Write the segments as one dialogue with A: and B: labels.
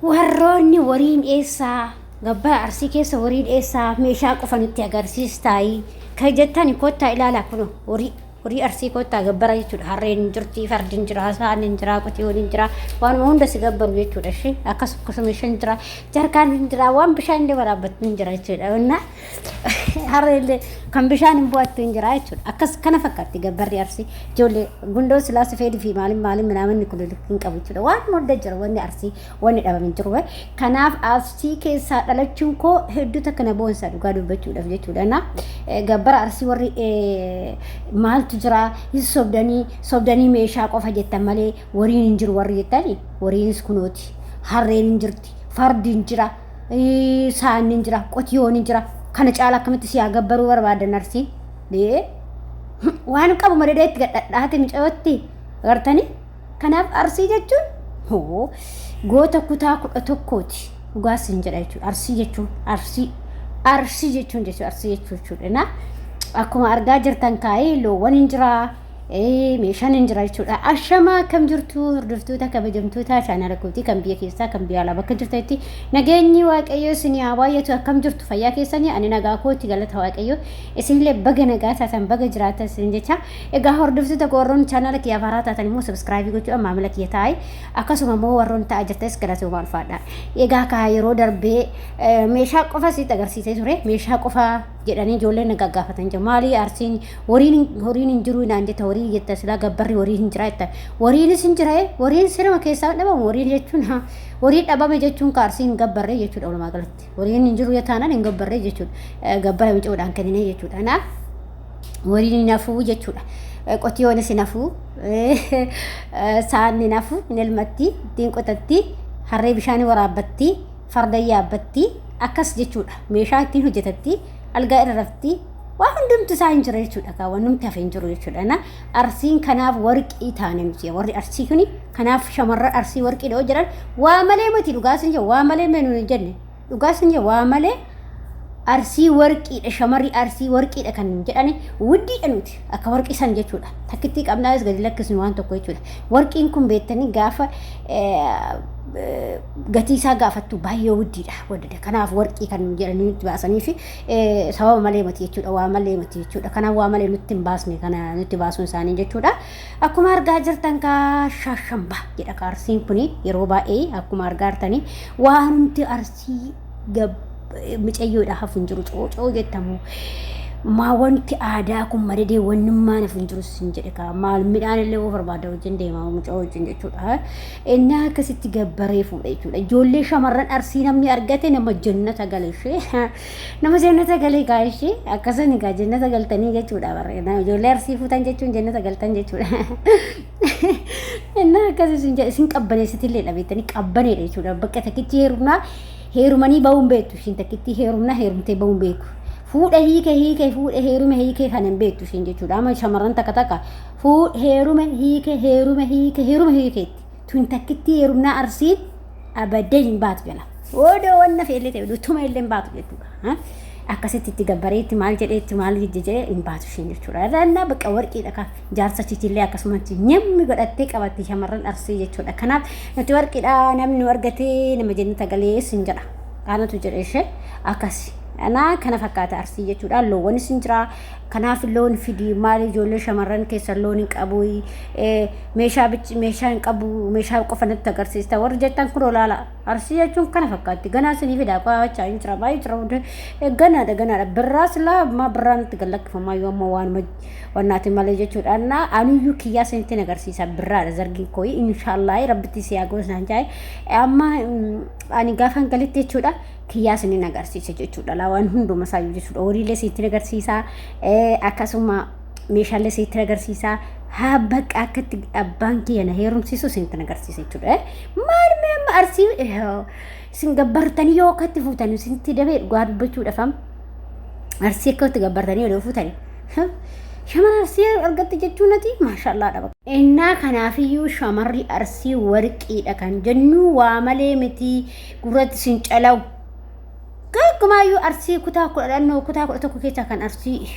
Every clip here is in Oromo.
A: Warroonni wariin eessaa gabbaa Arsii keessa wariin eessaa meeshaa qofa nutti agarsiistaayi kan jettan kottaa ilaalaa kunoo horii horii Arsii kottaa gabbara jechuudha. Harreen hin jirti, fardi hin jira, saan hin jira, qotiyoon hin jira, waanuma hunda si gabbaru jechuudha. Ishee akkas akkasuma isheen hin jira, jarkaan hin jira, waan bishaan illee waraabbattu hin jira jechuudha. Innaa harree illee kan bishaan hin bu'attu hin jira jechuudha. Akkas kana fakkaatti gabbarri Arsii. Ijoollee gundoo silaa sifeedii fi maaliin maaliin minaaminni kun hin qabu jechuudha. Waan hunda jira wanni Arsii wanni dhabame hin jiru. Kanaaf Arsii keessaa dhalachuun koo hedduu takka na boonsa dhugaa dubbachuudhaaf jechuudha. Na gabbara Arsii warri maaltu jira hin sobdanii sobdanii meeshaa qofa jettan malee wariin hin jiru warri jettani wariinis kunooti. Harreen hin jirti, fardi hin jira, saanni hin jira, qotiyoon hin jira. Kana caala akkamitti si haa gabbaruu barbaadan Arsiin? Waan qabu madadee itti gadhadhaate micayootti agartanii? Kanaaf Arsii jechuun hoo goota kutaa 11ti. Dhugaa sin jedha jechuudha. Arsii jechuun Arsii Arsii jechuun jechuudha. Arsii jechuu jechuudha. Na akkuma argaa jirtan kaa'ee loowwan hin jiraa. Meeshaan hin jira jechuudha. Ashamaa akkam jirtu hordoftoota kabajamtoota chaanaala kootii kan biyya keessaa kan biyya alaa bakka jirtanitti nageenyi waaqayyoo isin haa baay'atu. Akkam jirtu, fayyaa keessanii? Ani nagaa kooti, galata waaqayyoo. Isinillee baga nagaa taatan, baga jiraatan isin jecha. Egaa hordoftoota koo, warroonni chaanaala kiyyaaf haaraa taatan immoo subscribe gochuudhaan maamila kiyya taa'e, akkasuma immoo warroonni ta'aa jirtanis galatooma, ulfaadha. Egaa kaa yeroo darbee meeshaa qofa sitti agarsiisee ture. Meeshaa qofa jedhanii ijoolleen na gaggaafatan jiru. Maali Arsiin horiin hin jiru naan jetta, horii jetta, silaa gabbarri horii hin jira jetta. Horiinis hin jira, horiin sirma keessaa dhabamu. Horiin jechuun horii dhabame jechuun ka Arsiin hin gabbarree jechuudha walumaa galatti. Horiin hin jiru taanaan hin gabbarree jechuudha. Gabbara micoodhaan kenninee jechuudha. Kanaaf horiin hin hafuu jechuudha. Qotiyoonis hin hafuu, saan hin hafu, hin elmatti, ittiin qotatti, harree bishaanii waraabbatti, farda yaabbatti, akkas jechuudha. Meeshaa ittiin hojjetatti, algaa irra rafti, waa hundumti isaa hin jira jechuudha. Kaa wannumti hafe hin jiru jechuudha. Na Arsiin kanaaf warqii taane nuti warri Arsii kuni. Kanaaf shamarran Arsii warqii dhoo jedhan waa malee miti. Dhugaa sin jedhu, waa malee mee nuyi hin jenne. Dhugaa sin jedhu, waa malee Arsii warqiidha, shamarri Arsii warqiidha kan jedhani. Wuddiidha nuti, akka warqii san jechuudha. Takkittii qabnaas gadi lakkisnu waan tokko jechuudha. Warqiin kun beektanii gaafa gatii isaa gaafattu baay'ee wuddiidha waddada. Kanaaf warqii kan jedhanii nutti baasanii fi sababa malee miti jechuudha, waa malee miti jechuudha. Kanaaf waa malee nutti hin baasne, kana nutti baasuun isaanii jechuudha. Akkuma argaa jirtan kaa shashamba jedha ka Arsiin kuni yeroo baay'ee. Akkuma argaa jirtanii waanumti Arsii micayyoodha hafu hin jiru. Coocoo jettamu maa wanti aadaa kun madadee wannummaan hafu hin jiru sin jedhe kaa. Maal midhaan illee yoo barbaada wajjin deema mucaa wajjin jechuudha. Innaa akkasitti gabbaree fuudha jechuudha. Ijoollee shamarran Arsii namni argate nama jannata gale ishee. Nama jannata gale kaa ishee. Akkasani kaa jannata galtanii jechuudha barre. Ijoollee Arsii fuutan jechuun jannata galtan jechuudha. Innaa akkasii isin jedhe isin qabbaneessitillee dhabeettanii qabbaneedha jechuudha. Bakka takkitti heerumnaa heerumanii bahuun beektu ishiin, takkitti heerumnaa heerumtee bahuun beeku. Fuudha hiike hiike fuudha heerume hiike kan hin beektu ishiin jechuudha. Amma shamarran takka takka fuudha heerume hiike heerume hiike heerume hiikeetti. Tun takkitti heerumnaa Arsiin abadda hin baatu jala. Odoo wanna fe'ellee ta'e odoo tuma illee hin baatu jechuudha. Akkasitti itti gabbareetti maal jedheetti maal jedhee hin baatu ishiin jechuudha. Irraa bakka warqiidha kaa jaarsa chichillee akkasumatti nyammi godhattee qabatti shamarran Arsii jechuudha. Kanaaf nuti warqiidha, namni nu argatee nama jennata galees hin jedha. Kanatu jedhe ishee akkasi. Anaa kana fakkaata Arsii jechuudha. Loowwanis hin jira. Kanaaf loon fidi maal ijoollee shamarran keessa loon hin qabu, meeshaa bichi meeshaa hin qabu, meeshaa qofa natti agarsiista warri jettan kun olaala. Arsii jechuun kana fakkaatti. Ganaa isinii fidaa qo'achaa hin jira, baay'ee jira. Ganaadha ganaadha. Birraa silaa ammaa birraa nutti gad lakkifamaa yoo amma waanuma wannaati malee jechuudha. Annaa anuyyuu kiyyaa isinitti agarsiisa, birraadha zargiin kooyi. Inshaallah rabbitti si haa goosnaan jaa'e. Amma ani gaafan galitti jechuudha kiyyaa isiniin agarsiisa jechuudha. Laa waan hunduma isaayyuu jechuudha. Horiilee isinitti agarsiisa. Akkasuma meeshaalee isinitti agarsiisa. Haa bakka akkatti abbaan kiyya na heerumsiisu isinitti agarsiisa jechuudha. Maal mee amma Arsii isin gabbartanii yoo akkatti fuutan isinitti dabee dhugaa dubbachuudhaaf amma Arsii akkatti gabbartanii yoo fuutani shamara Arsii argatte jechuun ati maashaallah dhaba. Innaa kanaafiyyuu shamarri Arsii warqiidha kan jennu waa malee miti, gurratti isin calawu. Akkumaayyuu Arsii kutaa 10 kutaa 11 keessaa kan Arsii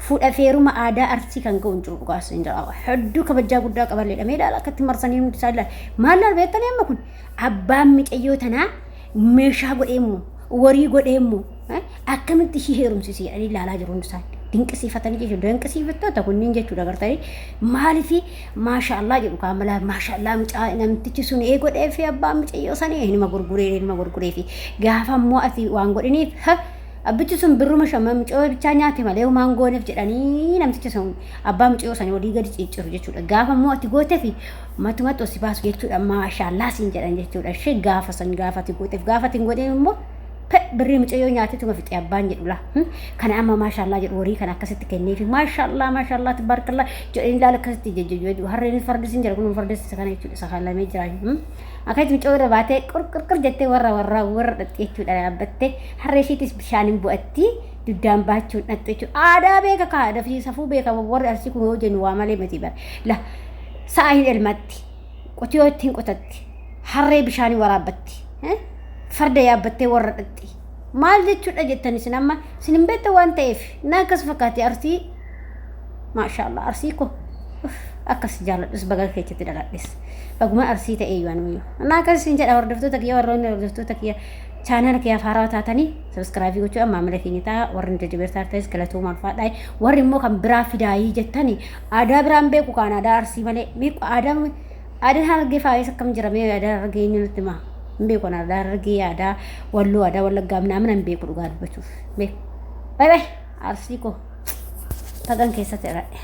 A: Fuudha feeruma aadaa Arsii kan ga'u hin jiru dhugaas hin jira. Hedduu kabajaa guddaa qaballeedha. Mee ilaala akkatti marsanii hundi isaa ilaala. Maal laal beektanii amma kun abbaan micayyoo tanaa meeshaa godheemmoo warii godheemmoo akkamitti ishii heerumsiise jedhanii ilaalaa jiru hundi isaanii. Dinqisiifatanii jechuudha. Dinqisiifattoota kunniin jechuudha gartanii maaliif maashaallah jedhu kaamalaa maashaallah mucaa namtichi sun ee godhee fi abbaan mucayyoo sanii inuma gurguree inuma gurguree fi gaafa immoo ati waan godhiniif abbichi sun birruma shamma mucayyoo bichaa nyaate malee homaan gooneef jedhanii namtichi sun abbaa mucayyoo sanii olii gadi ciicciru jechuudha. Gaafa immoo ati gooteef matumatti ol si baasu jechuudha maashaallah siin jedhan jechuudha. Ishee gaafa san gaafa ati gooteef gaafa ati hin godhin immoo birrii mucayyoo nyaatetuma fixe abbaan jedhu laa. Kana amma maashaallah jedhu horii kana akkasitti kenneefi maashaallah maashaallah tabaarakallah jedhanii ilaala akkasitti jajjaju harreen fardis hin jira kun fardis isa kana jechuudha isa kalamee jira. Akkasitti mucayyoo irra baatee qurqurqur jettee warra warra warra dhaqxee jechuudha dhaabbattee harree ishiitis bishaaniin bu'atti duddaan baachuun dhaqxe jechuudha. Aadaa beeka kaa aadaa fi safuu beeka warri Arsii kun yoo jennu waa malee miti bara. La sa'a hin elmatti qotiyoo ittiin qotatti harree bishaanii waraabbatti. Farda yaabbattee warra dhaqxi. Maal jechuudha jettan isin amma isin hin beektan waan ta'eef na akkas fakkaate Arsii maashaallah Arsii ko akkas jaaladhus baga keessatti dhaladhes baguma Arsii ta'e iyyuu anuyyuu na akkas isin jedha. Hordoftoota kiyya, warroonni hordoftoota kiyya chaanala kiyyaaf haarawaa taatanii subscribe gochuudhaan maamila keenya ta'a. Warri nu jajjabeessaa ta'es galatooma, ulfaadhaa. Warri immoo kan biraa fidaayii jettanii aadaa biraan beeku kaan aadaa Arsii malee beeku aadaa aadaan Harargee faayis akkam jira? Mee aadaa Harargee eenyu nutti himaa? Hin beeku ani aadaa Harargee, aadaa Walloo, aadaa Wallaggaa minaamin hin beeku dhugaa dubbachuuf. Beeku. Bay bay Arsii koo bagan keessatti dhaladhe.